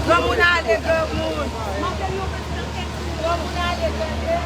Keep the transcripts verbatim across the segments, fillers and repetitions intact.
Granmoun ale, granmoun. Granmoun ale, tande.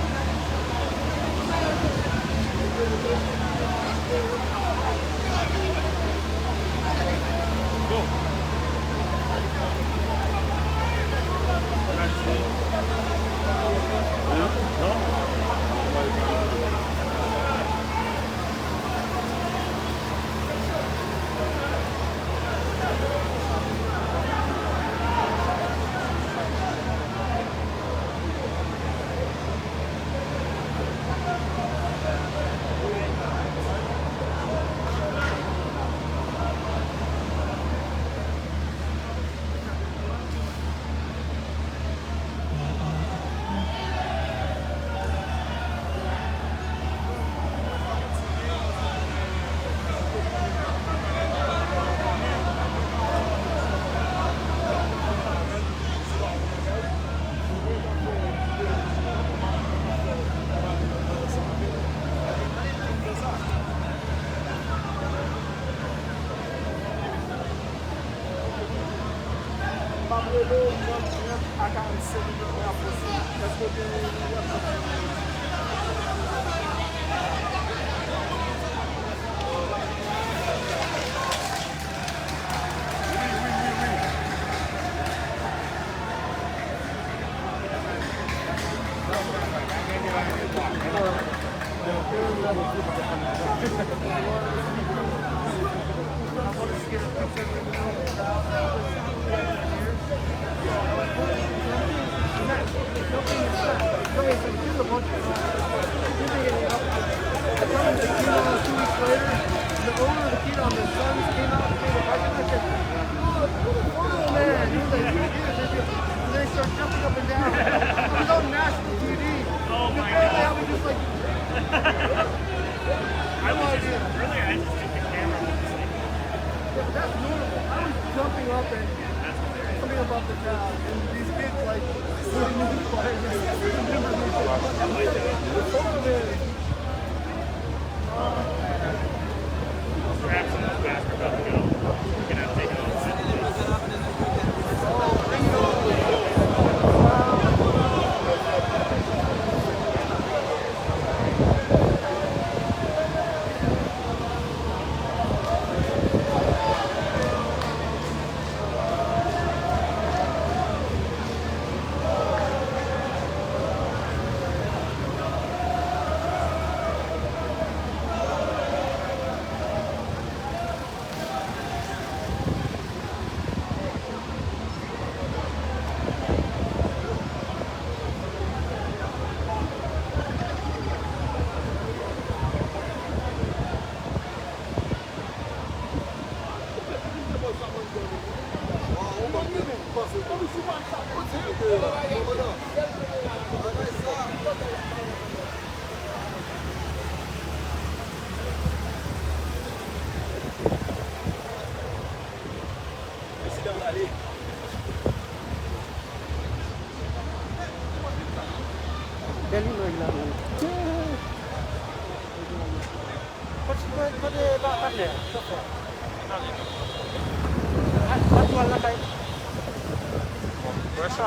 M ap rele w trant, trant a karannsenk minit mwen ap poste. Èske w gen WhatsApp? Wi, wi, wi, wi. They start jumping up and down. It was on national T V. Oh my God. Apparently, I was just like, I was just, really, I just took the camera. Yeah, but that's normal. I was jumping up and jumping up off the top, and these kids, like, really moving quiet. Grab some of those basketballs and go. Can I take it off? Bèl imaj la, menm. Kote, kote, kote pa-, patnè a? Sa fè? A, pa twal lakay. Wè sa.